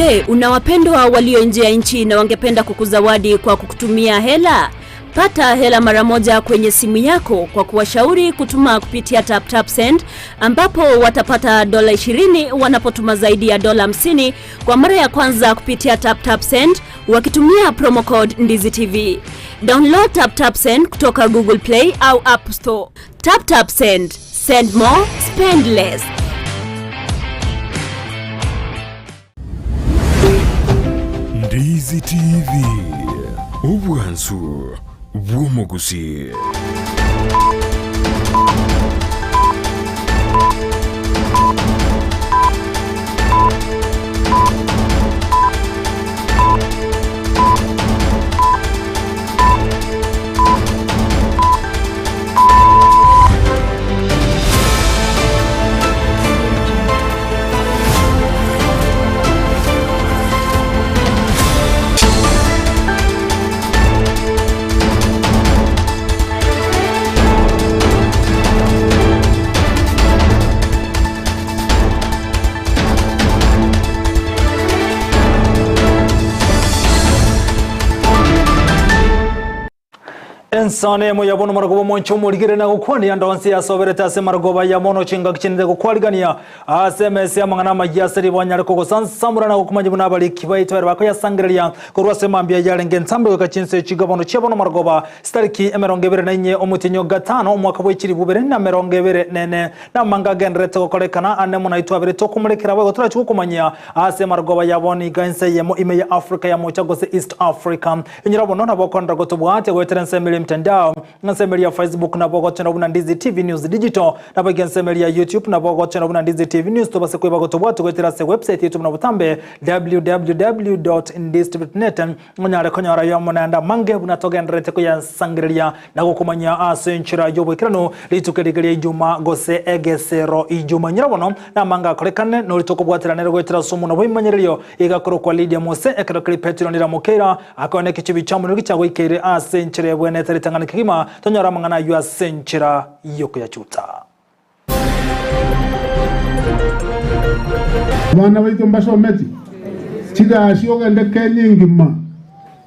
Je, una wapendwa walio nje ya nchi na wangependa kukuzawadi kwa kukutumia hela? Pata hela mara moja kwenye simu yako kwa kuwashauri kutuma kupitia TapTapSend ambapo watapata dola 20 wanapotuma zaidi ya dola 50 kwa mara ya kwanza kupitia TapTapSend wakitumia promo code Ndizi TV. Download TapTapSend kutoka Google Play au App Store. TapTapSend. Send more, spend less. Ndizi TV, obwansu bw'omogusii. Ensano emo ya bono marogoba omonche omorigere na gokwania ande onsi yasoberete ase marogoba ya mono chingaki chinene gokwarigania ase emesa y'amang'ana amayia ase ribo anyare kogosansamora na gokomanya buna abariki baito baria bakoyasangereria korwa ase mambia yarenge entambe goika chinsa echi bono chia bono marogoba chitariki 24 omotienyi o gatano omwaka bwe chilifu ibere na 24 namanga agendererete gokorekana ande mono aitwe abere tokomorekera boigo torachie gokomanyia ase marogoba ya bono iga ense eyemo ime ya Africa ya mocha gose East Africa. Inyora bono nabo okorenda gotobwatia goetera ensemo eria emitandao, ensemo eria ya Facebook nabo ogochora buna Ndizi TV News Digital, naboigo ensemo eria ya YouTube nabo ogochora buna Ndizi TV News tobase koiba gotobwatia goetera ase website yaito buna botambe www.ndizitv.net onyare konyora ayomo naende amange buna togendererete koyasangereria na gokomanyia ase enchera y'oboikeranu rituko eriga ria Ijuma gose egesero Ijuma. Inyora bono namange akorekane nori tokobwaterana ere goetera ase omonwa bw'ebimanyererio igakorokwa Lydia Mose ekero keria Petero niramokeira Akoe nekechibi chi'omorero gichagoikeire ase enchera ebwenerete ritang'ani kegima, tonyore amang'ana ayio ase enchera y'okoyachuta. Abana baito mbasometi chigasi ogende Kenya engima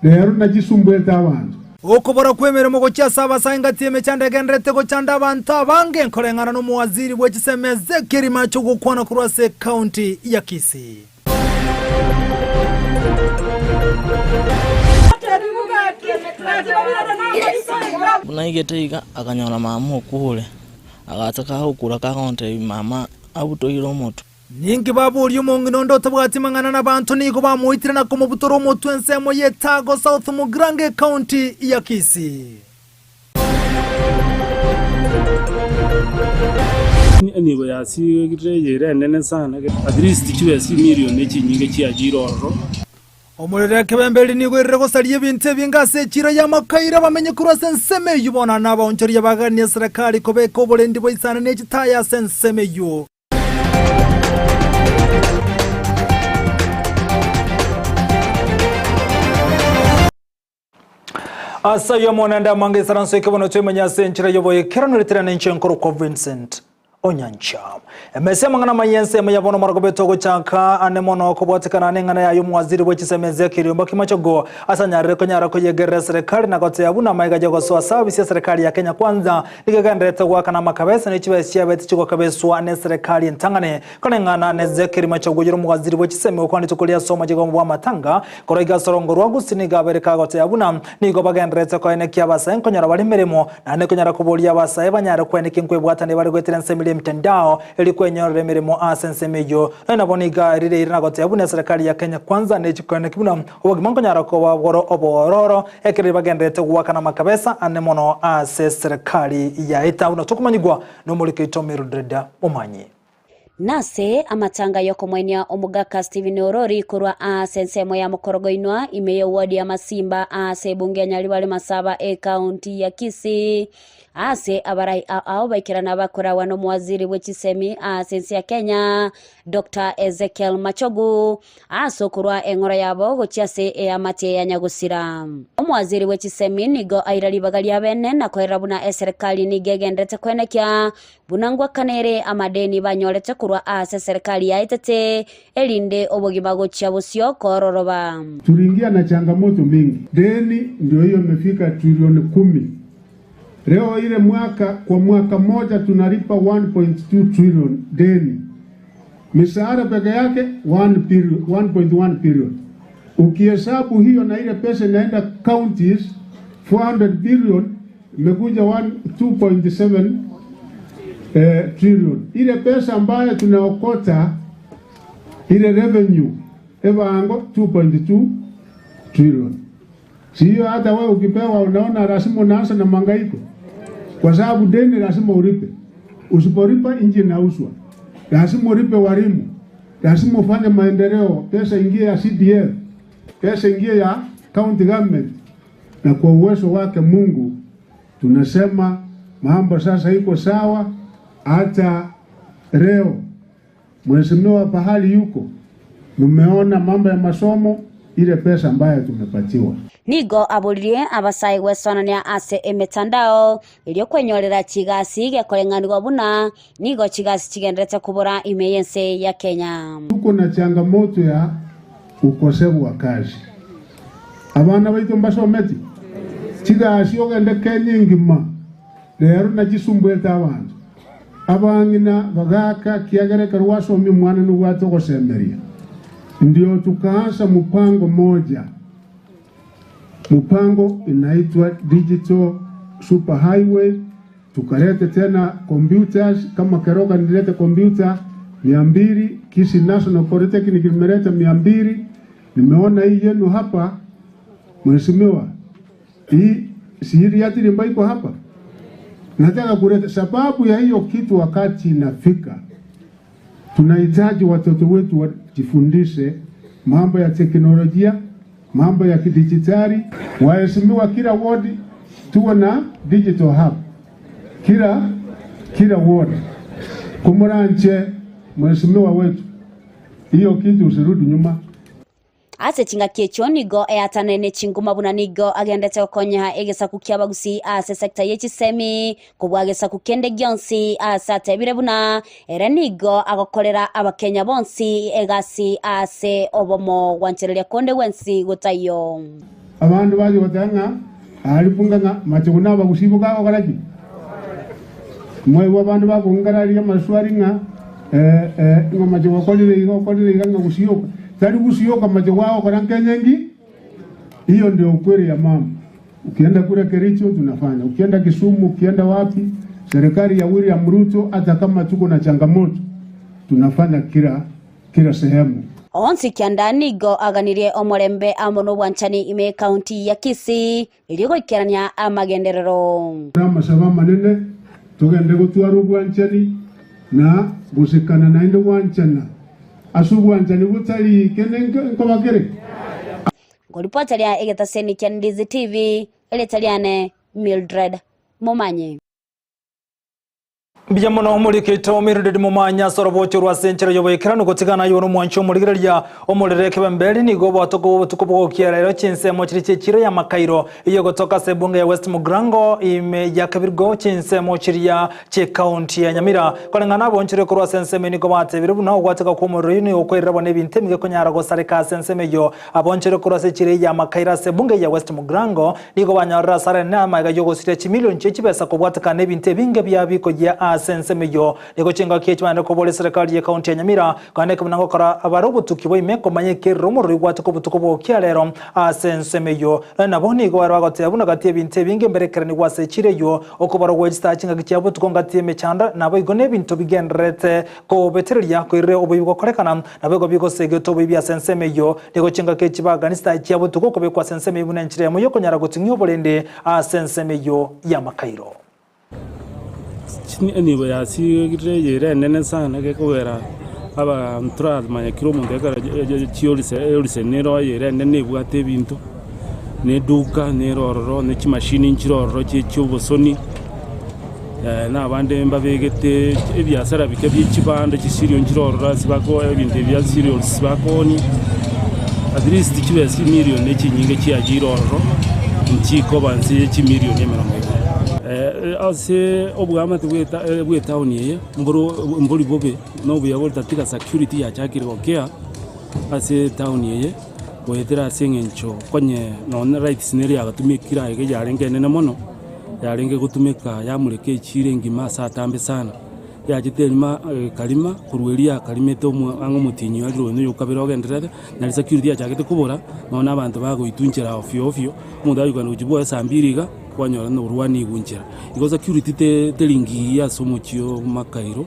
rero nachisumbuete abanto. Okobora kw'emeremo gochia ase abasae engati y'emechando egendererete gochanda abanto abange nkoreng'ana nomowaziri bwe chisemi Ezekiel Macho gokwana korwa ase ekaunti ya Kisii. Buna aigete iga, akanyora mama okure, agacha kagokura kagontebia, Mama abutoire omotwe. Ninki baboria omong'ina onde otabwati mang'ana nabanto nigo bamoitire na komobutora omotwe ensemo y'Etago South Mugirango ekaunti ya Kisii. Enibo yasigire eyere enene sana, at least chibesa chimilion echinyinge chiachire ororo. Omorero ekebembe eri nigo erire gosaria ebinto ebinge ase echiiro y'amakaire abamenyi korwa ase ensemo eyio bono nabaonchoria baganie eserekari kobeka oborendi boisane ne chitaya ase ensemo eyio. Ase ayio Omonene amange isaranso ekebono twemenye ase enchera y'oboikeranu ritirane inche nkorokwa Vincent Onyancha. Emesa y'amang'ana amaya ensemo ya bono morogobeto ogochaka ane mono kobwatekana neng'ana yaye omowaziri bwe chisemi Ezekiel Ombaki Machogu ase anyarire konyara koyegerera eserekari na goteba buna amaiga yogosoa service y'eserekari ya Kenya Kwanza nigo egendererete goakana amakabesa ne chibesa chiabete chigokabeswa neserekari entang'ani Koreng'ana na Ezekiel Machogu oyore omowaziri bwe chisemi gokwana rituko ria ase omochie bw'amatanga, korwa iga ase orongo rwa Gusii nigo abeire kagoteba buna nigo bagendererete koenekia abasae nkonyora bare emeremo, naende konyara koboria abasae banyare koenekia nkwebwatania bare goetera ensemo eria emitandao erio kwenyorera emeremo ase ensemo eyio. Nonya nabo nigo arireire na goteba buna eserekari ya Kenya Kwanza nechi koenekia buna obogima nkonyara koba bore oboororo ekero bagendererete goakana amakabesa ane mono ase eserekari yaeta buna tokomanyigwa nomoriki oito Mildred Momanyi. Nase amatanga y'okomoenia omogaka Stephen Orori korwa ase ensemo ya Mokorogoinwa ime y'eward ya Masimba ase ebunge ya Nyaribari Masaba ekaunti ya Kisii. Ase abarai ao ao baikerana bakoragwa nomowaziri bwe chisemi ase ense ya Kenya Doctor Ezekiel Machogu ase okorwa eng'ora yabo gochia ase eamate ya nyagosira. Omowaziri bwe chisemi nigo aira ribaga riabene na koerera buna eserekari nigo egenderete koenekia Buna ngwakanere amadeni banyorete korwa. korwa ase eserekari yaetete, erinde obogima gochia bosio kororoba. Tuliingia na changamoto mingi, deni ndio hiyo imefika trilioni kumi. Leo ile mwaka kwa mwaka moja tunalipa 1.2 trillion deni, mishahara peke yake 1 billion, 1.1 billion. Ukihesabu hiyo na ile pesa inaenda counties 400 billion imekuja 1 2.7 trillion. Ile pesa ambayo tunaokota ile revenue evango 2.2 trillion. Sio hata wewe ukipewa unaona lazima unaanza na mangaiko, kwa sababu deni lazima ulipe. Usipolipa nchi inauzwa. Lazima ulipe walimu, lazima ufanye maendeleo, pesa ingie ya CDF, pesa ingie ya county government. Na kwa uwezo wake Mungu tunasema mambo sasa iko sawa. Hata leo mheshimiwa pahali yuko, mmeona mambo ya masomo, ile pesa ambayo tumepatiwa. Nigo aboririe abasae gwesonania ase emetandao erio kwenyorera chigasi gekoreng'anigwa buna nigo chigasi chigenderete kobora ime y'ense ya Kenya. Tuko na changamoto ya ukosefu wa kazi. Abana baitu mbasometi chigasi ogende Kenya engima rero nachisumbwete abanto abang'ina bagaka kiagereka rwasomia omwana nobwate ogosemeria. Ndio tukaanza mpango moja, mpango inaitwa Digital Super Highway. Tukalete tena computers kama Keroka nilete kompyuta 200, Kisii National Polytechnic nimeleta 200. Nimeona hii yenu hapa mheshimiwa, hii siri ya tirimba iko hapa. Nataka kuleta sababu ya hiyo kitu, wakati inafika tunahitaji watoto wetu wajifundishe mambo ya teknolojia, mambo ya kidijitali. Waheshimiwa, kila ward tuwe na digital hub, kila ward kumuranche mheshimiwa wetu, hiyo kitu usirudi nyuma. Ase chingaki echio nigo eatanene chinguma buna nigo agendete gokonya egesaku kia bagusi ase sector ye chisemi kobwa gesaku kende gionsi ase atebire buna ere nigo agokorera abakenya bonsi egasi ase obomo gwanchereria konde gwensi gotaiyo. Abandu baje gotanga alipunga nga machuguna bagusi bukagokora ki mwewa abandu bakongararia amaswali ng'a ng'a machugo okorire iga okorire iga ng'a gusioka tari gusioka machugo agokora nkenyengi. Hiyo ndio ukweli ya mama. Ukienda kule Kericho tunafanya, ukienda Kisumu, ukienda wapi, serikali ya William Ruto hata kama tuko na changamoto tunafanya kila sehemu. Onsi kianda nigo aganirie omorembe amo n'obwanchani ime county ya Kisii erio goikerania amagenderero. Amasaba manene tugende gotwara obwanchani na gusikana naende gwanchana ase obwanchani botari kende nkobakere. Ngoripota ria egetaseni kia Ndizi TV eretariane Mildred Momanyi. Mbiya muno omorikeito Mildred Momanyi ase orobocho rwa senchero yoboikeranu gotigana yono omwancho omorigereria omorere kebemberi nigo bwatoko obotuko bogokiera ero chinsemo chiri chiechiro ya Makairo iyo gotoka ase ebunge ya West Mugirango ime ya Kebirigo chinsemo chiria chie county ya Nyamira koreng'ana abonchere korwa ase ensemo nigo batebire buna ogwateka kwa omorero oyo nigo okwerera bono ebinto emige konyara gosareka ase ensemo eyo abonchere korwa ase chire ya Makairo ase ebunge ya West Mugirango nigo banyorera asare na amaiga yogosiria chimilioni chie chibesa kobwatekana ebinto ebinge biabikoyia ase ensemo eyo nigo chingaki echibande kobora eserikali ya county ya Nyamira kandi ekobuna gokora abare obotuki bwaime komanya ekerero omorero igwateka obotuko bogokia rero ase ensemo eyo nabo nigo bare bagoteba buna gati ebinto ebinge mberekerani ase echiro eyo okobara gwa chingaki chia botuko ngati emechando nabo igo na ebinto bigendererete kobetereria koirire oboibi gokorekana nabo igo bigosegete oboibi ase ensemo eyo nigo chingaki echibagani chita chia botuko okobekwa ase ensemo eywo buna enchera emo yokonyara goting'ia oborende ase ensemo eyo ya Makairo. Enibo yasigire yere enene sana gekogera abantu turamanya kira omonto ekero chiorise eorise nero yere enene ebwate ebinto na eduka nero ororo na chimashini nchire ororo chie chiobosoni na abande mbabegete ebiasara bike bia chibanda chisirio nchire ororo ase bako ebinto ebia cereals bakoonia at least chibesa chimilioni echinyinge chiachire ororo nchikoba nse ya chimilioni emerongo ebere. Ase oboamate bw'etaoni eye mbori bobe na obuya bore tatiga security yachakire gokea ase etaoni eye goetera ase eng'encho konye nonye lights nere yagatumekire aye iga yarenge enene mono, yarenge gotumeka yamureka echiro engima ase atambe sana. Yachete erima ekarima korwa eria yakarimete ang'e omotienyi oria oyo noyo okabere ogendererete, nari security yachagete kobora, nonya na abanto bagoitwa nchera ofio ofio, omonto agoikana gochia bwoye saa mbiri iga, kwanyora na orwania igwe nchera. Igo security te teri ngiya ase omochie o Makairo,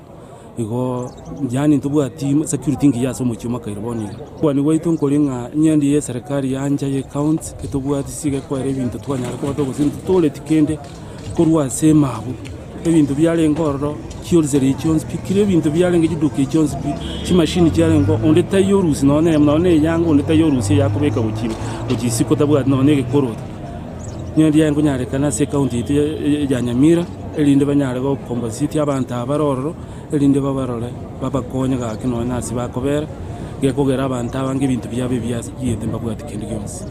igo yaani ntobwati security ngiya ase omochie o Makairo bono iga. Okwania gwaito nkori ng'a ng'ende ya eserekari yancha ya ecounty, etobwati ase egekoera ebinto twanyara koba togosira ntotoreti kende. Korwa ase emabu, ebinto biarenge ororo, chioriseri echio chionsi pi, kera ebinto biarenge chiduka echio chionsi pi, chimashini chiarenge oo, onde taiyo orusia nonya neyemo nonya na eyanga onde taiyo orusia eyakobeka gochia ime, gochia isiko tabwati nonya na egekoroto. Nigo riaye nkonyarekana ase ecounty yaito ya Nyamira, erinde banyare gocompensate abanto aba bare ororo, erinde babarore, babakonye gaki nonya na ase bakobera, gekogera abanto abange ebinto biabo ebiayiete mbabwati kende gionsi.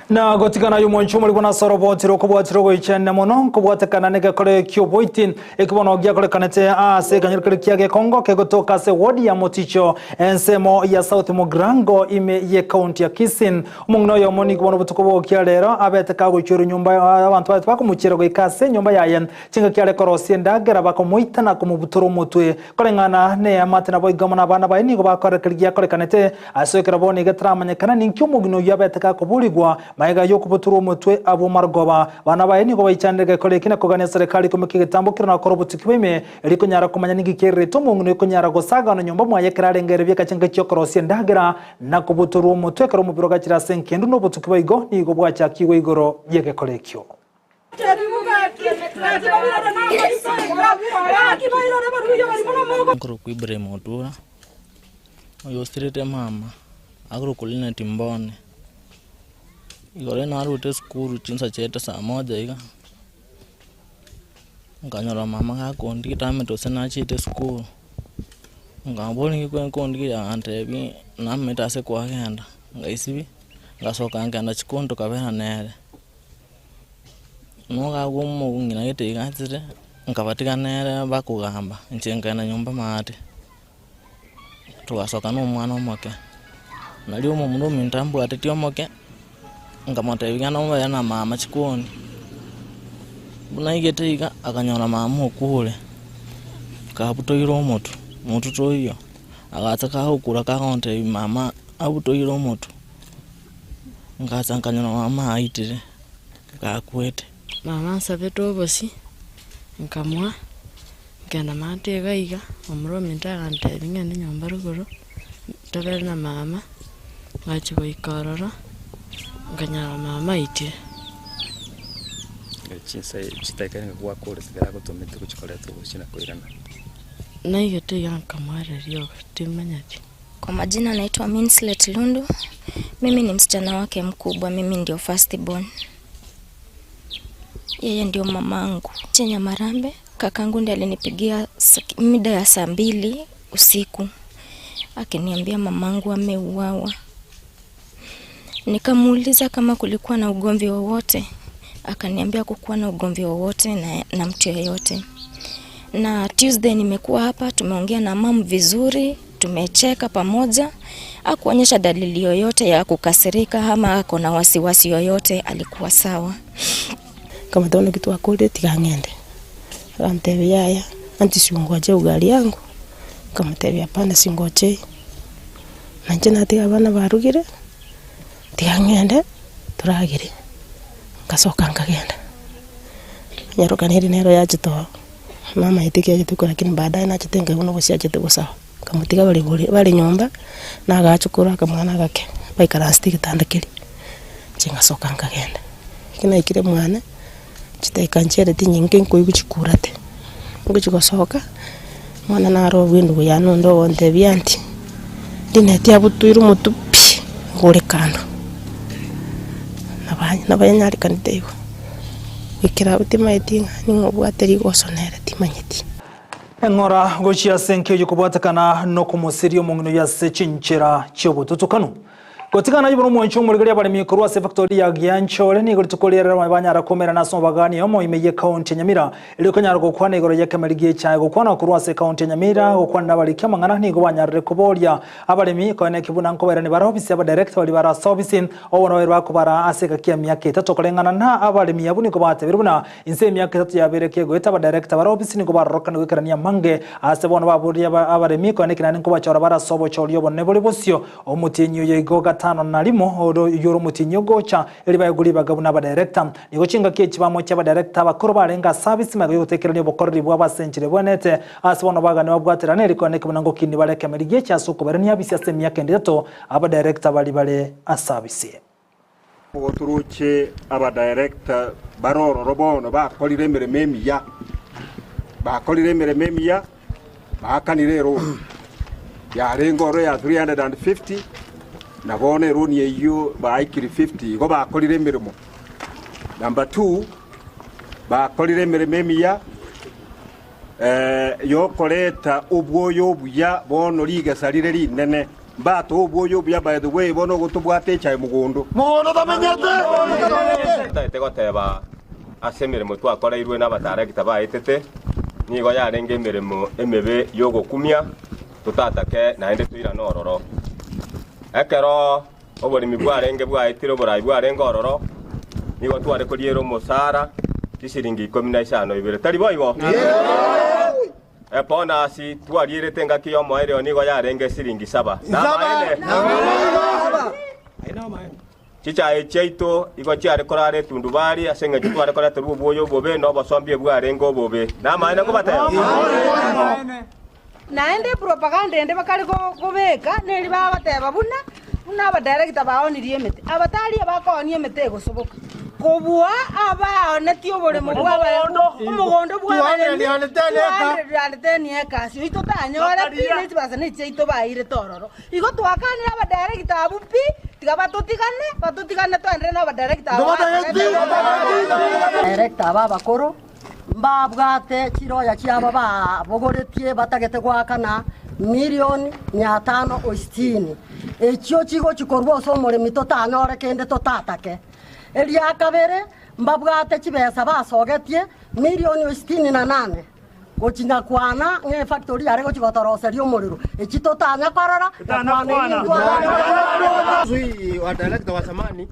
Na gotigana aye omwanchi omorigwa nase oroboti rokobwatire ogoichania mono nkobwatekana negekore ki'oboiti eki bono giakorekanete ase ekanyoro keria kia Gekongo kegotoka ase ward ya Moticho ensemo ya South Mugirango ime ye county ya Kisii. Omong'ina oyomo nigo bono obotuko bogokia rero abete kagochwerwa nyomba abanto baye tibakomochiera goika ase enyomba yaye chingaki are korosia endagera bakamoita na komobutora omotwe Koreng'ana neamate naboigo amo nabana baye nigo bakorera keria giakorekanete. Ase ekero bono iga taramanyekana ninki omogina oyio abete gakoborigwa magega y'okobotorwa omotwe abwo marogoba. Abana baye nigo baichanire gekora eki na kogania serikali komeka egetambo kere na gokora obotuki bwa ime erio konyara komanya ninki kererete omong'ina oyo konyara gosagana nyomba mwaye ekero arenge ere bieka chingaki chi'okorosia endagera na kobotorwa omotwe ekero omobere ogachire ase enkendu na obotuki boigo nigo bwachakigwe igoro y'egekora ekio. Nkorokwa Ibrahim Otura, oyo osirete mama, akorokwa Linet Mbone. Igoro narwete esukuru chinsa chiaete saa moja iga, nkanyora mama gakondigia tamanyeti gose nachiete esukuru, nkamoboria nki kwankondigia agantebia namanyete ase kwagenda, ngaisibia, ngasoka nkagenda chikoni tokabera nere. Nogakwa omong'ina gete iga achire, nkabatiga nere bakogamba, inche nkaenda nyomba maate, togasoka na omwana omoke. Nario omomura ominto ambwatetie omoke, nkamotebia genda mobere na mama chikoni, buna aigete iga, akanyora mama okure, kabutoire omotwe, motwe toiyo, agacha kagokura kagontebia mama abutoire omotwe. Ngacha nkanyora mama aitire, gakwete. Mama ansabete obosie, nkamoa, nkagenda maate iga iga, omorwa ominto agantebia ng'ende nyomba rogoro, tobere na mama, ngachia goika ororo, nkanyora mama aitire. Chinsa chidakika nigo gwakorete ekero agotomete gochia koreta obosie na koirana. Naigete iga nkamoereria oka, timanyeti. Kwa majina naitwa Minslet Lundu. Mimi ni msichana wake mkubwa, mimi ndio first born. Yeye ndio mamangu. Chenya Marambe, kakangu ndiye alinipigia mida ya saa 2 usiku akiniambia mamangu ameuawa. Nikamuuliza kama kulikuwa na ugomvi wowote, akaniambia kukuwa na ugomvi wowote na mtu yeyote. Na Tuesday nimekuwa hapa, tumeongea na mom vizuri, tumecheka pamoja. Hakuonyesha dalili yoyote ya kukasirika ama ako na wasiwasi yoyote, alikuwa sawa. Nkamotebia naki twakorire tiga ng'ende. Agantebia yaya, anti singoche ugali yangu? Nkamotebia hapana singochei. Na inche natiga abana barugire, tiga ng'ende toragere, ngasoka nkagenda. Nyaroka nere nero yachete oo, namaete eki yachete gokora lakini baadaye nachete nkaigwa nobosie achete gosaba. Nkamotiga bare bore bare nyomba, na agachokoro akamwana agake, baikaransete egetanda keria, inche ngasoka nkagenda. Ekero naikire mwane, chidakika nchiareti nyinge nkoigwa chikurate, ngochia gosoka, omwana naro obwo endugu yane onde ogontebia aunty, rineti abutoire omotwe pi, nigo ore kando. Nabo yanyarekanete igo, goikera abwo timanyeti ng'a ning'o obwate rigoso nere timanyeti. Eng'ora gochia ase enka kobwatekana nokomosiria omong'ina oyio ase chinchera chi'obotutukanu. Gotigana ayio buna omwancho omorigereria abaremi korwa ase efactori ya Gianchore nigo rituko riarero abamwe banyara koumerana ase omobagani omo ime y'ecounty ya Nyamira erio konyara gokwana igoro y'ekemeri gi'echae gokwana korwa ase ecounty ya Nyamira gokwanera abariki amang'ana nigo banyarire koboria abaremi koeneki buna nkobairani bare ofisi y'abadirector baria bare ase ofisi obono babeire bakobara ase egaki y'emiaka etato koreng'ana na abaremi abwo nigo batebirie buna Inse y'emiaka etato yabeire kegoeta, abadirector bare ofisi nigo barorokana goikerania amange ase bono baboria abaremi konya ekinani nkobachora bare ase obochori obonene bore bosio. Omotienyi oyo igo gatano na rimo ore oyio ore omotienyi ogocha, erio baegwe ribaga buna abadirector. Nigo chingaki echi bamochia abadirector abakoro barenge ase abisi magega y'ogotekerania obokoreri bwabo ase enchera ebwenerete. Ase bono bagane babwaterane erio konya buna ngokini bare ekemeri gi'echi ase okobairania abisi ase emiaka ende etato abadirector baria bare ase abisi. Nigo toroche abadirector bare ororo bono bakorire emeremo emiya, bakorire emeremo emiya, baakanire eloan yarenge ororo ya 350 na bono eloan eyio baikire 50 igo bakorire emeremo. Number two, bakorire emeremo emiya yokoreta obwoyo obuya bono rigesa rire rinene. Mbatoe obwoyo obuya by the way bono ogotobwata echae mogondo. Mogondo tamenyete. Ntagete goteba ase emeremo twakoreirwe n'abatarekita baetete, nigo yarenge emeremo emebe y'ogokumia, totatake naende toirane ororo. Ekero oboremi bwarenge bwaetire oborai bwarenge ororo, nigo tware koriera omosara chisiringi ikomi na isano ibere. Tari boigo? Ebonasi twarierete engaki y'omoerio nigo yarenge esiringi saba. Namaene. Chichae chiaito igo chiare korara etundubari ase engencho tware koreterwa obwoyo obobe na obosombi ebwarenge obobe. Namaene nkobatebia. Naende epropaganda ende bakare kobeka neri bagoteba buna buna abadirector baonirie emete. Abatari abakoonia emete egosoboka kobua abaonetie oboremo bw'abaomogondo bw'abaremi 210 acres oyio totanyore pi ne chibesa ne chiaito bairete ororo. Igo twakanire abadirector abwo pi tiga batotigane batotigane toenderere na abadirector abwo. Director aba abakoro Mbabwate chiroya chiabo babogoretie batagete goakana milioni mia tano o sitini, echio chigochia korwa ase omoremi totanyore kende totatake. Eria kabere, mbabwate chibesa basogetie milioni o sitini na nane gochia nyakwana ng'a efactory yare gochia gotoroseria omorero, echi totanya korora nyakwana eyio.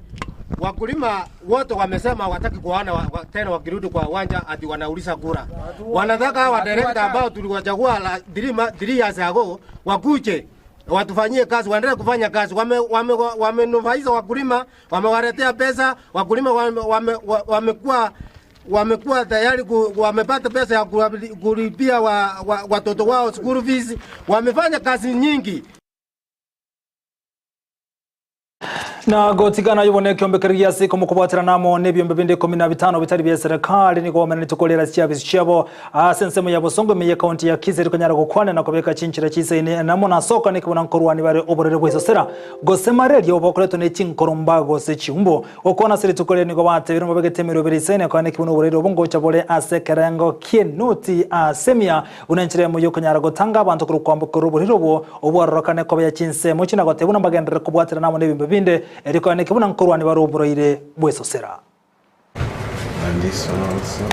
Wakulima wote wamesema hawataki kuona wa, wa, tena wakirudi kwa uwanja ati wanauliza kura. Wanataka hawa director ambao tuliwachagua la 3 years ago wakuje watufanyie kazi, waendelee kufanya kazi. Wamenufaisha wame, wame wakulima, wamewaletea pesa wakulima, wamekuwa wame, wame wamekuwa tayari ku, wamepata pesa ya kulipia wa, wa, watoto wao school fees. Wamefanya kazi nyingi. Na gotigana yobone ekiombe keria giase komokobwaterana amo nebiombe binde ikomi na bitano bitari bia serikali nigo bamenerete korera chiabisi chiabo ase ensemo ya Bosongo ime y'ekaunti ya Kisii konyara gokwana na kobeka chinchera chisaine namo nasoka nekebuna nkorwani bare oborere bw'esosera gose malaria obokoretwe ne chinkoromba gose chiumbo gokwana ase rituko riria nigo batebire mbabegete emeroberi isaine konya nekebuna oborere obo ngocha bore ase ekerengo ki'enoti ase emia Buna enchera eyemo y'okonyara gotanga abanto korwa kwambokerwa oboriri obwo, obwarorokane koba ya chinsemo chie na goteba buna mbagenderere kobwaterana amo nebimbe binde, erio koeneke buna nkorwania bare oborwaire bw'esosera. And this one also.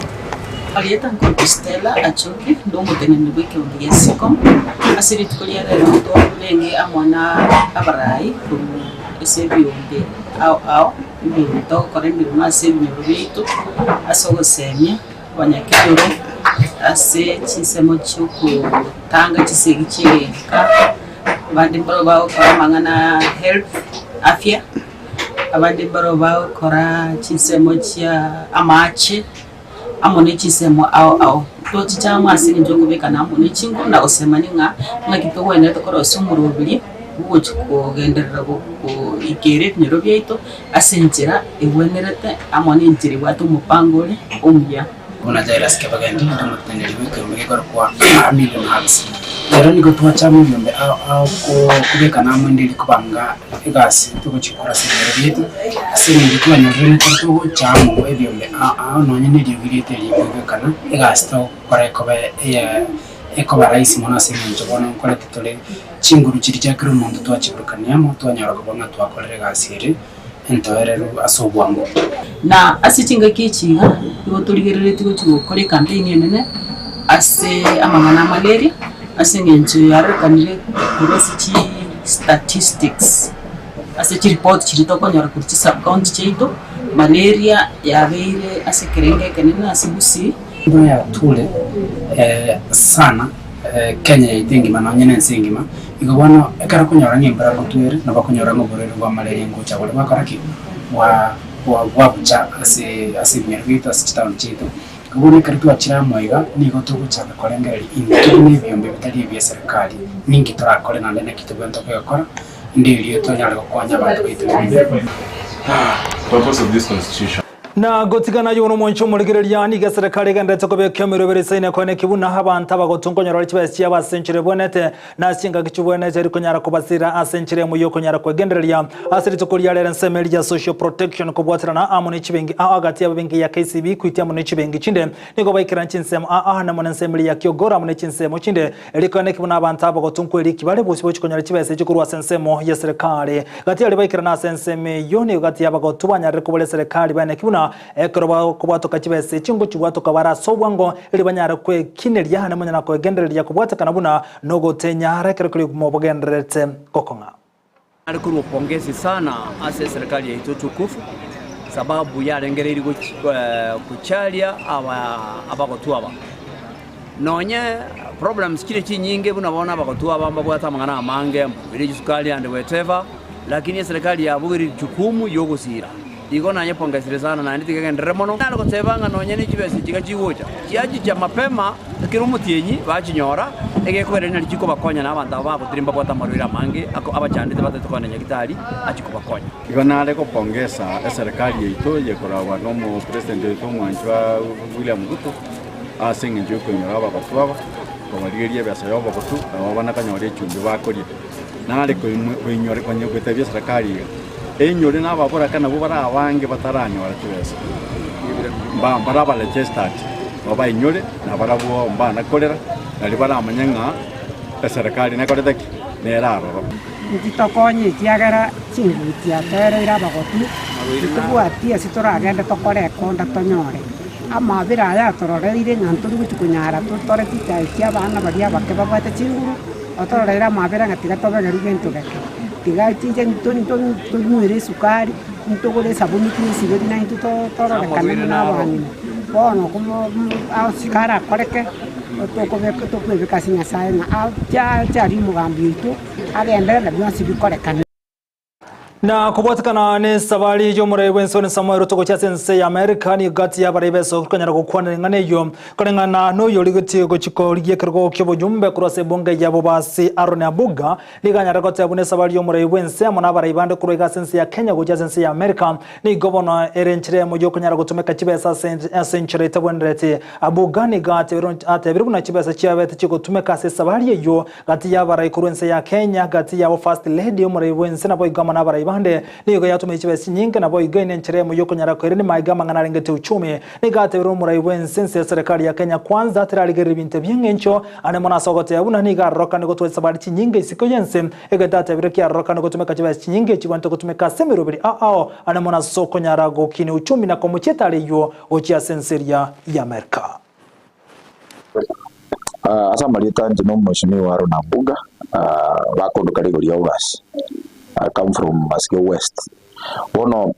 Marieta nkorokwa Stella Achoki, nde omoteneneri bw'ekeombe gia Sicom. Ase rituko ria rero twarenge amo na abarai korwa ase ebiombe ao ao, ebiombe togokora emeremo ase ebinyoro biaito ase ogosemia Abanyakenyoro ase chinsemo chi'ogotanga chisegi chi'egenka, abande mbaro bagokora amang'ana a health, afya, abande mbaro bagokora chinsemo chia amache, amo ne chinsemo ao ao. Tochicha amo ase eng'encho yokobekana amo ne chinguru na gosemania ng'a ng'aki togwenerete korosia omoroberi bwogochi kogenderera goikera ebinyoro biaito. Ase enchera egwenerete amo nenchera ebwate omopango ore omuya. Buna Jairus Kebageni, inde omoteneneri bw'ekeombe gekorokwa Million Hearts. Rero nigo twacha amo ebiombe ao ao kobekana amo inde rikobanga egasi togochia gokora ase ebinyoro biaito, ase eng'encho twanyorire ekero togocha amo ebiombe ao ao nonye na eriogi riaito eri rikoigwekana, egasi togokora ekoba eya. Ekoba rahisi mono ase eng'encho bono nkorete tore chinguru chiria chia kera omonto twachiburukania amo, twanyora koba ng'a twakorire egasi ere entoereru ase obwango. Na ase chingaki echi iga, nigo torigereretie gochia gokora ecampaign enene ase amang'ana a malaria, ase eng'encho yarorekanire korwa ase chi statistics, ase chiripoti chiria tokonyora korwa chi sub county chiaito, malaria yabeire ase ekerengo ekenene ase Gusii. Embura yature sana Kenya yaito engima nonye na ense engima, igo bono ekero okonyora ng'a embura ngotwere nabo okonyora ng'a oborwaire bwa malaria ngocha bore bwakora ki? Bwa bwabucha ase ase ebinyoro biaito ase chitown chiaito. Igo bono ekero twachire amo iga, nigo togochaka korengereria intwe buna ebiombe bitari ebia eserekari, ninki torakore naende naki tobwenerete koyekora, inde erio tonyare gokonya abanto baito b'ebinyoro. Purpose of this constitution. Na gotigana ayio nomonche omorigereria, nigo eserekari egendererete kobeka emeroberi esaine koeneki buna abanto abagotu nkonyora bare chibesa chiabo ase enchera ebwenerete, na ase chingaki chibwenerete eri konyara kobasira ase enchera emo y'okonyara kwegendereria ase rituko ria rero ensemo eria ya social protection kobwaterana amo ne chibengi ao agati y'ababenki ya KCB, Equity amo ne chibengi chinde nigo baikerana chinsemo ao ao amo nensemo eria ya Kiogoro amo ne chinsemo chinde eri koeneki buna abanto abagotu nkweriki bare bosio bochikonyora chibesa echi korwa ase ensemo y'eserekari. Gati aria baikerana ase ensemo eyio nigo gati y'abagotu banyarire kobora eserekari baeneki buna ekero bakobwatoka chibesa echi ngochibwatoka bare ase obwango erio banyare kwekineria naende monyare koegendereria kobwatekana buna nogotenyara ekero keria obogima bogendererete gokong'a. Nare korwa pongezi sana ase eserikali yaito tukufu sababu yarengereirie gocharia abagotu aba. Nonye problems chire chinyinge buna bono abagotu aba mbabwate amang'ana amange, mbabire chisukari and whatever, lakini eserikali yabogereire jukumu yogosira. Igo nayepongesire sana naende tiga egenderere mono. Nare goteba ng'a nonye ne chibesa echi iga chigocha, chiachicha mapema kera omotienyi bachinyora, egekogera nari chikobakonya na abanto aba bagotire mbabwate amarwaire amange ako abachandete batagete kogenda nyagitari achie kobakonya. Igo nare gopongesa eserikari yaito eyekoragwa na omopresident oito omwanchwa William Ruto ase eng'encho yokoinyora abagotu aba, kobarigeria ebesa ya obogotu nabo banakonyora echumbi bakoria. Nare koinyora goetebia eserikari iga. Enyore nababoraka nabwo bare abange bataranyora chibesa, mbare abaregistered babainyore, na barabwo mbana korera, nario baramanye ng'a eserekari nekorete ki? Nere aroro. Ntitokonye ekiagera chinguru chiatoereire abagotu, titobwati ase toragende tokore ekonda tonyore. Amabera aya atororeire ng'a ntori gochia konyara totore chichae chia abana baria abake babwate chinguru, otororeire amabera ng'a tiga tobegerwe gento geke. Tiga chinche tonywere esukari, ntogore esabuni twesiberie naintwe tororekane buna abang'ina. Bono aase karakoreke, tokwebeka ase Nyasaye ng'a ache arie omogambi oito, agenderere na bionsi bikorekane. Na kobwatekana nesabari y'omorai bw'ense one Samuel Ruto gochia ase ense ya Amerika, nigo gati y'abarai b'esoko konyara gokwanera eng'ana eyio koreng'ana noyorigetie gochia korigia ekerogo ki'oboyumbe korwa ase ebunge ya Bobasi Aaron Abuga. Nigo anyare goteba buna esabari y'omorai bw'ense amo nabarai bande korwa iga ase ense ya Kenya gochia ase ense ya Amerika nigo bono ere enchera eyemo y'okonyara gotumeka chibesa ase enchera etabwenereti. Abuga nigo atebire buna chibesa chiabete chigotumeka ase esabari eyio Gati y'abarai korwa ense ya Kenya, gati yabo First Lady, omorai bw'ense naboigo amo nabarai bande, nigo yatomeire chibesa chinyinge naboigo ine enchera eyemo y'okonyara koirania maiga amang'ana arengete uchumi. Nigo atebirie omorai bw'ense ense ya serikali ya Kenya Kwanza terarigereria ebinto ebi'eng'encho ande mono ase ogoteba buna nigo arorokane gotwa chisabari chinyinge isiko y'ense egento atebire kiarorokane gotumeka chibesa chinyinge chibwenerete gotumeka ase emeroberi ao ao ande mono ase okonyara gokinia uchumi na komochia etara eyio gochia ase ense eria y'Amerika. Ase amarieta inche na omweshimiwa Aaron Abuga, bakondoka rigori ria August, I come from Masike West. Bono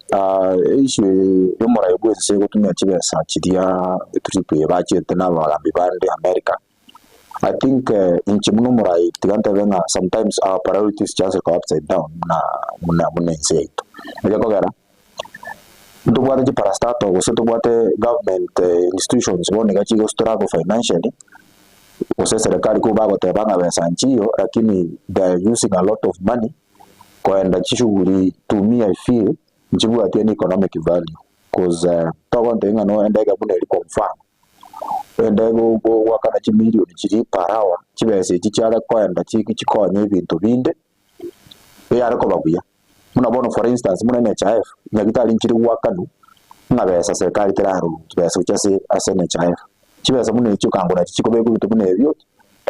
issue eye ya omorai bwa ense gotumia chibesa chiria etrip eye bachiete na abagambi bande America, I think inche buna omorai tiga ntebe ng'a sometimes our priorities just go upside down buna buna buna ense yaito. Egekogera. Ntobwate chiparastatal gose ntobwate government institutions bono iga chigo struggle financially, gose eserekari ko bagoteba ng'a besa nchiyo lakini they are using a lot of money koenda chishughuli to me I feel nchibwati any economic value coz togontebia ng'a no endege buna eria kwa mfano, ende goakana chimilioni chiria per hour, chibesa echi chiare koenda chikonye ebinto binde, eyare koba buya. Buna bono for instance buna NHIF, nyagitari nchire goakanwa ng'a besa serikali terarwa chibesa gochia ase ase NHIF. Chibesa buna echio okangora nachio chikobekwa ebinto buna ebio.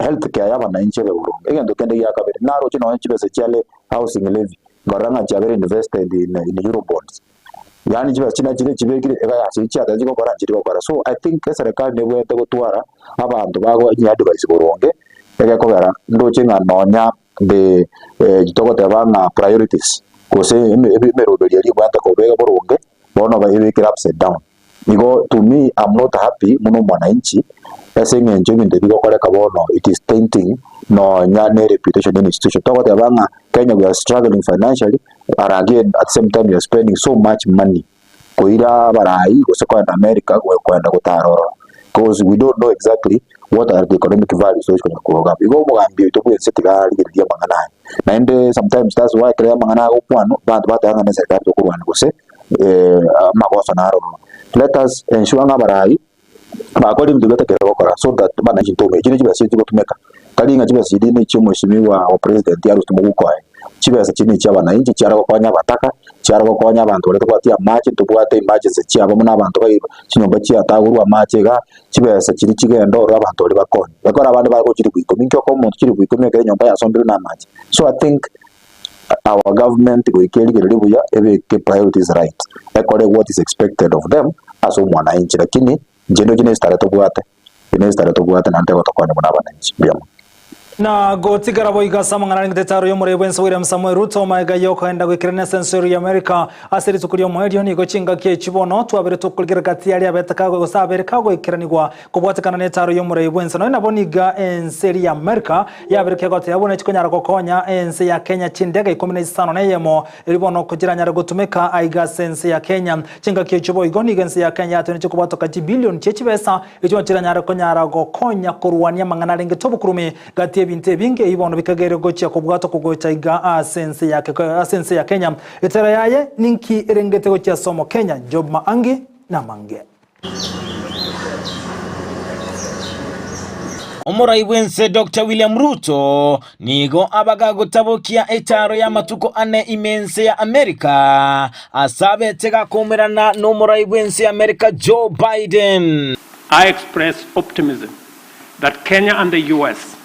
Health care ya abanainchi ebe boronge. Egento kende gia kabere, naroche nonye chibesa chia le housing levy, nkarora ng'a chiabere invested in in Eurobonds. Yaani chibesa chinde chire chibekire iga ase chiatari chigokora nchiri gokora. So I think eserekari nebwenerete gotwara abanto bago advice boronge, egekogera ndoche ng'a nonya the togoteba ng'a priorities gose emeroberi eria ebwate koba boronge, bono ebekire upside down. Igo to me am not happy buna omwananchi ase eng'encho ebinto ebi bigokoreka bono it is tainting nonya ne reputation ya institution. Togoteba ng'a Kenya we are struggling financially but again at the same time we are spending so much money koira abarai gose kogenda America kogenda gotara ororo because we don't know exactly what are the economic values togochi konya korwa iga. Igo omogambi oito bwense tiga arigereria amang'ana aya. Naende sometimes that's why ekero amang'ana agokwanwa abanto bateba ng'a ne eserikari tokorwania gose amagoso naro ororo. Let us ensure ng'a abarai bakore ebinto biatakire gokora so that abananchi ntome echi ne chibesa chigotumeka tari ng'a chibesa chiria ne chia omweshimiwa o president arusie moguko oye, chibesa chiria ne chia abananchi chiare gokonya abataka, chiare gokonya abanto baria tobwati amache ntobwate emergency chiabo buna abanto bai chinyomba chiatagorwa amache igaa, chibesa chiria chigende ororo abanto baria bakonywe. Ekero abande bagochia chilifu ikomi, inki okoa omonto chilifu ikomi ekero enyomba yasombirwe na amache? So I think our government goika erigererie buya ebeke priorities right, ekore what is expected of them ase omwananchi lakini inche ndoche ne esitare tobwate, eye ne esitare tobwate naende tegotokonya buna abananchi. Mbuya mono. Na gotigara boigo ase amang'ana arengete etaro y'omorei bw'ense William Samoei Ruto magega y'okoenda goikerania ase ense ya America ase rituko ri'omoerio nigo chingaki echi bono twabere tokorigera gati aria abete kago gose abere kagoikeranigwa Kobwatekana netaro y'omorei bw'ense nonya nabo niga ense eria ya Amerika yabire kegoteba buna chikonyara gokonya ense ya Kenya chindege 15 erio bono kochiranyare gotumeka aiga ase ense ya Kenya. Chingaki echio boigo nigo ense ya Kenya yatonetie kobwatoka chibilioni chie chibesa echio chiranyare konyara gokonya korwania amang'ana arengete obokurumi gati y'ebinto ebinge ebi bono bikageire gochia kobwatokwa gocha iga ase ense ya ase ense ya Kenya. Etera yaye ninki erengete gochia ase omokenya Job Maangi namange. Omorai bw'ense Doctor William Ruto nigo abaga gotabokia etaaro y'amatuko ane ime ense ya Amerika ase abete gakoumerana n'omorai bw'ense ya Amerika Joe Biden. I express optimism that Kenya and the US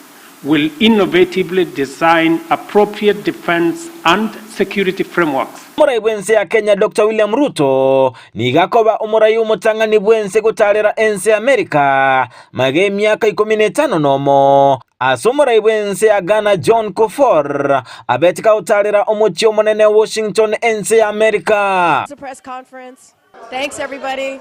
will innovatively design appropriate defence and security frameworks. Omorai bw'ense ya Kenya Doctor William Ruto nigo akoba omorai omotang'ani bw'ense gotaarera ense ya Amerika magega y'emiaka ikomi na etano nomo, ase omorai bw'ense ya Ghana John Kufuor abete kagotaarera omochie omonene Washington ense ya Amerika. Thanks everybody.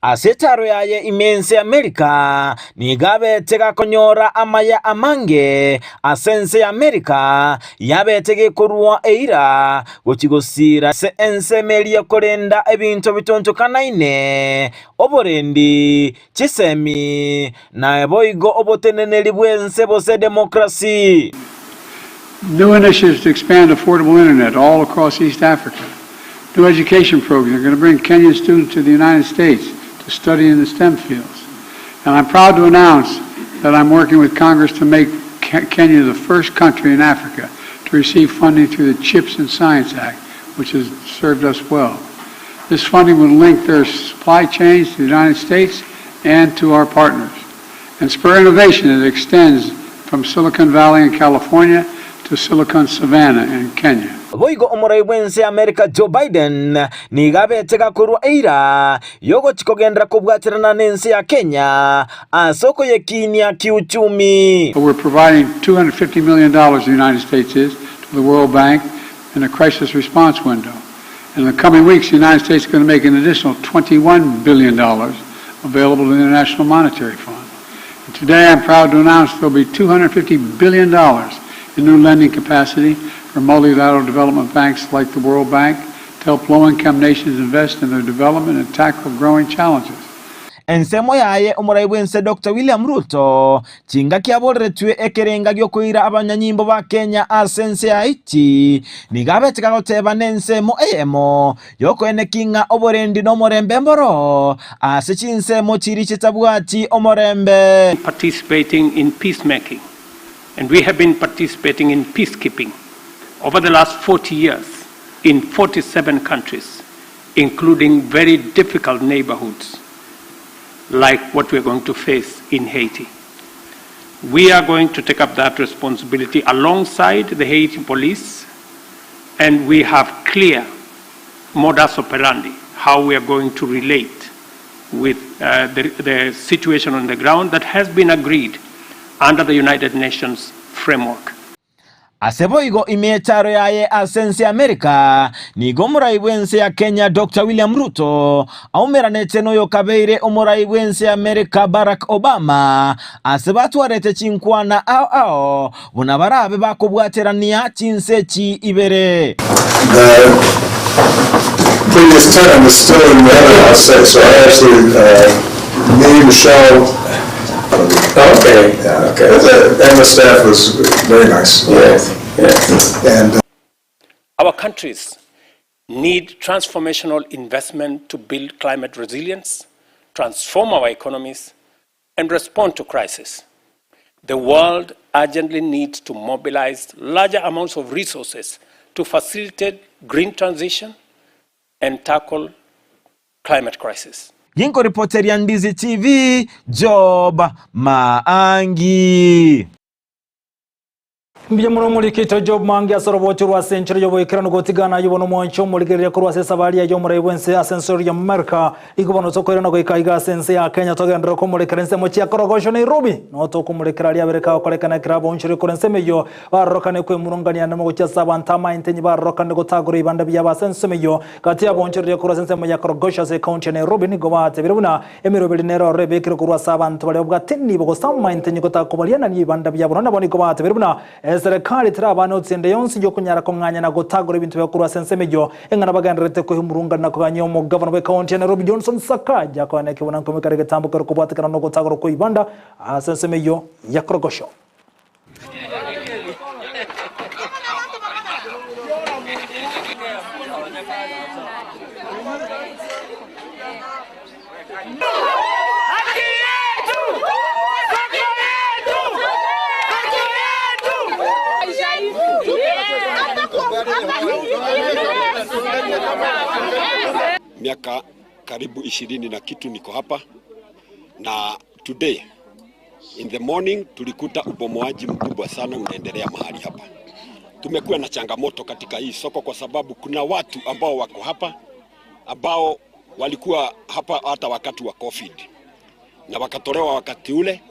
Ase etaaro yaye ime ense Amerika nigo abete gakonyora amaya amange ase ense ya Amerika yabete gekorua eira gochia gosiira ase ensemo eria korenda ebinto bitonchokanaine, oborendi, chisemi, na boigo oboteneneri bw'ense bose demokrasi. New initiatives to expand affordable internet all across East Africa. New education programs are going to bring Kenyan students to the United States to study in the STEM fields. And I'm proud to announce that I'm working with Congress to make Kenya the first country in Africa to receive funding through the CHIPS and Science Act, which has served us well. This funding will link their supply chains to the United States and to our partners, and spur innovation that extends from Silicon Valley in California to Silicon Savannah in Kenya. Boigo omorai bw'ense ya Amerika Joe Biden nigo abete gakorua eira y'ogochia kogenderera kobwaterana n'ense ya Kenya ase okoyekinia kiuchumi. But we're providing $250 million, the United States is, to the World Bank in a crisis response window. In the coming weeks, the United States is going to make an additional $21 billion available to the International Monetary Fund. And today, I'm proud to announce there'll be $250 billion in new lending capacity for multilateral development banks like the World Bank to help low-income nations invest in their development and tackle growing challenges. Ensemo yaye omorai bw'ense Doctor William Ruto chingaki aboreretwe ekerenga gi'okoira abanyanyimbo ba Kenya ase ense ya Haiti nigo abete gagoteba nensemo eyemo y'okoeneki ng'a oborendi nomorembe mboro ase chinsemo chiria chitabwati omorembe. Participating in peacemaking and we have been participating in peacekeeping over the last 40 years in 47 countries including very difficult neighborhoods. like what we are going to face in Haiti. We are going to take up that responsibility alongside the Haiti police, and we have clear modus operandi how we are going to relate with uh, the, the situation on the ground that has been agreed under the United Nations framework. Ase boigo imecharo yaye ase ense y'Amerika, nigo omorai bw'ense ya Kenya Doctor William Ruto aumeranete noyokabeire omorai bw'ense y'Amerika Barack Obama ase batwarete chinkwana ao ao buna barabe bakobwaterania chinse echi ibere. The previous tenant is still in the other house, so I actually, uh, me, Michelle. Okay. Yeah, okay. And the staff was very nice. Yes, yes. And uh, Our countries need transformational investment to build climate resilience, transform our economies, and respond to crisis. The world urgently needs to mobilize larger amounts of resources to facilitate green transition and tackle climate crisis. Ginkoripoteria Ndizi TV, Job Maangi. Mbuya mono omorikito Job Maangi ase orobocho rw'ase enchera y'oboikeranu gotigana ayio bono omwanche omorigereria korwa ase esabari yaye omorai bw'ense ase ensoro ya Amerika. Igo bono tokoirana goika iga ase ense ya Kenya togenderere komorekera ensemo chia Korogocho Nairobi. Noo tokomorekera aria abere kagokorekana ekero abaonchoreri korwa ensemo eyio barorokane kwemurungania nemo gochia ase abanto amaentenyi barorokane gotagora ebibanda biabo ase ensemo eyio. Gati y'abaonchoreria korwa ase ensemo ya Korogocho ase ekaunti ya Nairobi nigo batebire buna Emeroberi nero ororo ebekire korwa ase abanto baria babwate enibo gose amaentenyo gotakobarianania ebibanda biabo. Nonya nabo nigo batebire buna eserekari terabane otsi ende yonsi y'okonyara kong'anya na gotagora ebinto biabo korwa ase ensemo eyio eng'ana bagendererete kwehumurungana na koganyia omogavana bw'ekaunti ya Nairobi Johnson Sakaja koenekia buna nkomeka are egetambo kere kobwatekana nogotagorwa kw'ebibanda ase ensemo eyio ya Korogocho. Miaka karibu ishirini na kitu niko hapa na today In the morning tulikuta ubomoaji mkubwa sana unaendelea mahali hapa. Tumekuwa na changamoto katika hii soko kwa sababu kuna watu ambao wako hapa ambao walikuwa hapa hata wakati wa COVID na wakatolewa wakati ule,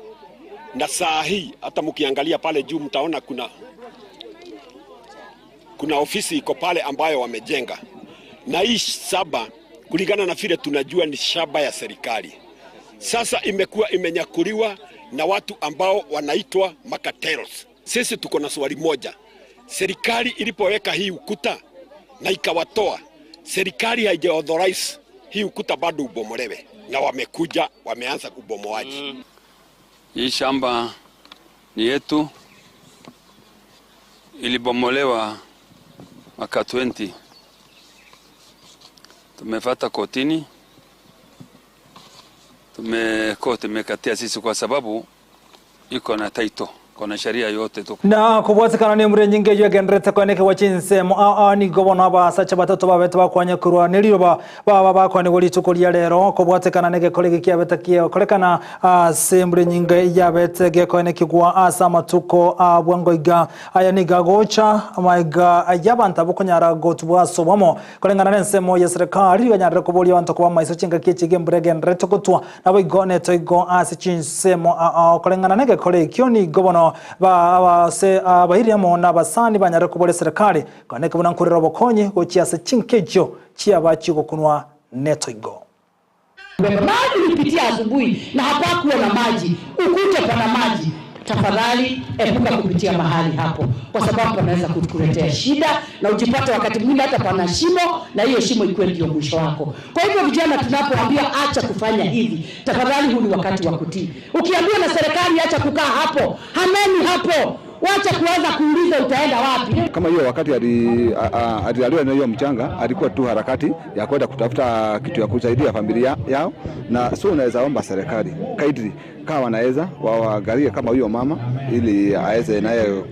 na saa hii hata mkiangalia pale juu mtaona kuna, kuna ofisi iko pale ambayo wamejenga, na hii shamba kulingana na vile tunajua ni shamba ya serikali. Sasa imekuwa imenyakuliwa na watu ambao wanaitwa makatels. Sisi tuko na swali moja, serikali ilipoweka hii ukuta na ikawatoa, serikali haija authorize hii ukuta bado ubomolewe, na wamekuja wameanza ubomoaji. Hii shamba ni yetu, ilibomolewa mwaka 20. Tumefata kotini, tumekoti imekatia sisi kwa sababu iko na title, iko na sheria yote tu. Na kobwatekana nembura enyinge eyio egendererete koenekerwa chinsemo ao ao nigo bono abasacha batato babete bakwanya korwa neriroba baba bakwanigwa rituko ria rero kobwatekana negekore eke kiabete kiakorekana ase embura enyinge yabete gekoenekigwa ase amatuko a bwango iga aya nigo agocha amaiga y'abanto abokonyara gotubwa ase obwamo koreng'ana nensemo ya serikali riganyarire koboria abanto koba amaiso chingaki echi iga embura egendererete gotwa Nabo igo netoigo ase chinsemo ao koreng'ana negekora ekio nigo bono ase abairi amo nabasani banyare kobora eserekari kane buna nkorera obokonyi gochia ase chinka echio chiaba chigokunwa netoigo. Mahali ulipitia asubuhi na hapakuwa na maji, ukute pana maji, tafadhali epuka kupitia mahali hapo, kwa sababu panaweza kukuletea shida na ujipate wakati mwingine hata pana shimo, na hiyo shimo ikuwe ndio mwisho wako. Kwa hivyo vijana, tunapoambia acha kufanya hivi, tafadhali, huu ni wakati wa kutii. Ukiambiwa na serikali acha kukaa hapo, hameni hapo, wacha kuanza kuuliza utaenda wapi. Kama hiyo wakati alilaliwa na hiyo mchanga, alikuwa tu harakati ya kwenda kutafuta kitu ya kusaidia familia yao, na so unaweza omba serikali kaidri kama wanaweza waangalie kama huyo mama ili aweze naye.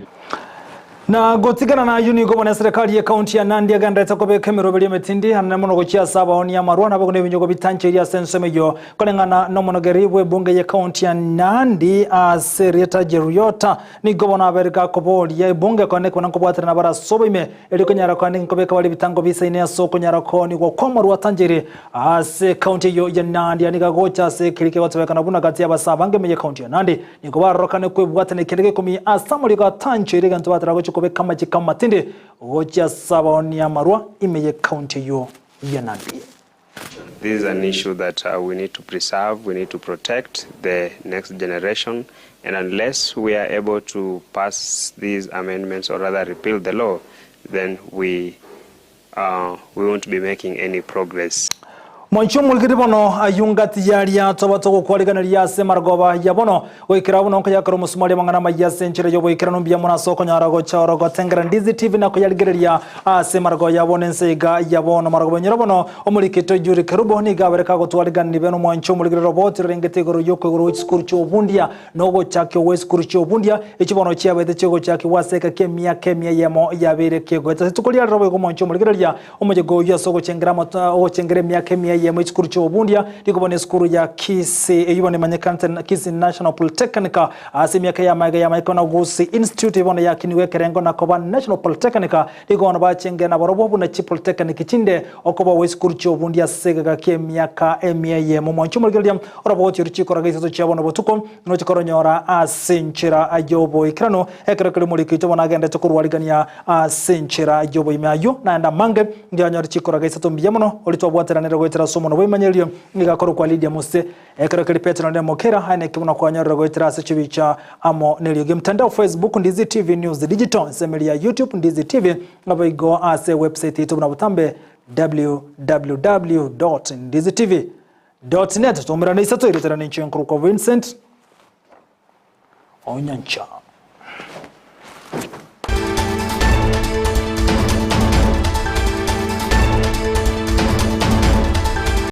Na gotigana nayio nigo bono eserekari y'ekaunti ya Nandi egenderete kobeka emeroberio emetindi anene mono gochia ase abaonia amarwa nabo na ebinyogo bitancheirie ase ensemo eyio koreng'ana nomonogeri bw'ebunge y'ekaunti ya Nandi ase erieta Jeriota nigo bono abere gakoboria ebunge kone kobana nkobwaterana bare ase oboime erio konyara kone nkobeka bare ebitango bisaine ase okonyara koonigwa kw'amarwa atancheire ase ekaunti eyio ya Nandi nigo agocha ase ekeri kegotebekana buna gati y'abasaa abange ime y'ekaunti ya Nandi Nigo barorokane kwebwatana ekende gekomi ase amariiko atanchoire egento batara gochia kobeka amachiko amatindi gochia ase abaonia amarwa ime y'ecounty eyio ya Nandi. This is an issue that we need to preserve, we need to protect the next generation and unless we are able to pass these amendments or rather repeal the law, then we we won't be making any progress. Moiche omorikiri bono ayio ngati yaria toba togokwariganeria ase amarogoba ya bono, goikera buna nkoyakora omosumari amang'ana amayia ase enchera y'oboikeranu mbuya mono ase okonyora gocha oro gotengera Ndizi TV na koyarigereria ase amarogoba ya bono ense iga ya bono marogoba enyora bono omorikito Yuri Kerubo nigo abere kagotwarigani bene omwancho omorikiri roboti rorengete igoro y'okoigorwa gwe chisukuru chi'obundia na ogochakigwa gw'esukuru chi'obundia, echio bono chiabete chi'ogochakigwa ase egeka ki'emiaka emia eyemo yabeire kegoeta. Rituko riarero boigo omonche omorigereria omoyega oyio ase ogochengera amato ogochengera emiaka emia eyemo y'esukuru chi'obundia, nigo bono esukuru ya Kisii eyio bono emanyekanete Kisii National Polytechnic ase emiaka y'amagega y'amaiko na Gusii Institute eyio bono yakinigwe ekerengo na koba National Polytechnic nigo bono bachengire nabarobwo buna chipolytechnic chinde okoba gw'esukuru chi'obundia ase egeka ki'emiaka emia eyemo. Omonche omorigereria Oroboti oria chikoraga isato chia bono botuko, noche koronyora ase enchera y'oboikeranu, ekero keria omoriki oito bono agenderete korwarigania ase enchera y'oboime. Ayio naende amange ndianyore chikoraga isato mbuya mono, oria twabwateranire goetera ase omonwa bw'emanyererio, nigo akorokwa Lidia Mose. Ekero keria Petero naende Mokera, aye naki buna kwanyorire goetera ase chibicha amo neriogi. Mtandao Facebook, Ndizi TV News Digital, ensemo eria ya YouTube, Ndizi TV, naboigo ase ewebsite yaito buna botambe www.ndizitv. Net Tomerane isato eretera ninche nkorokwa Vincent Onyancha.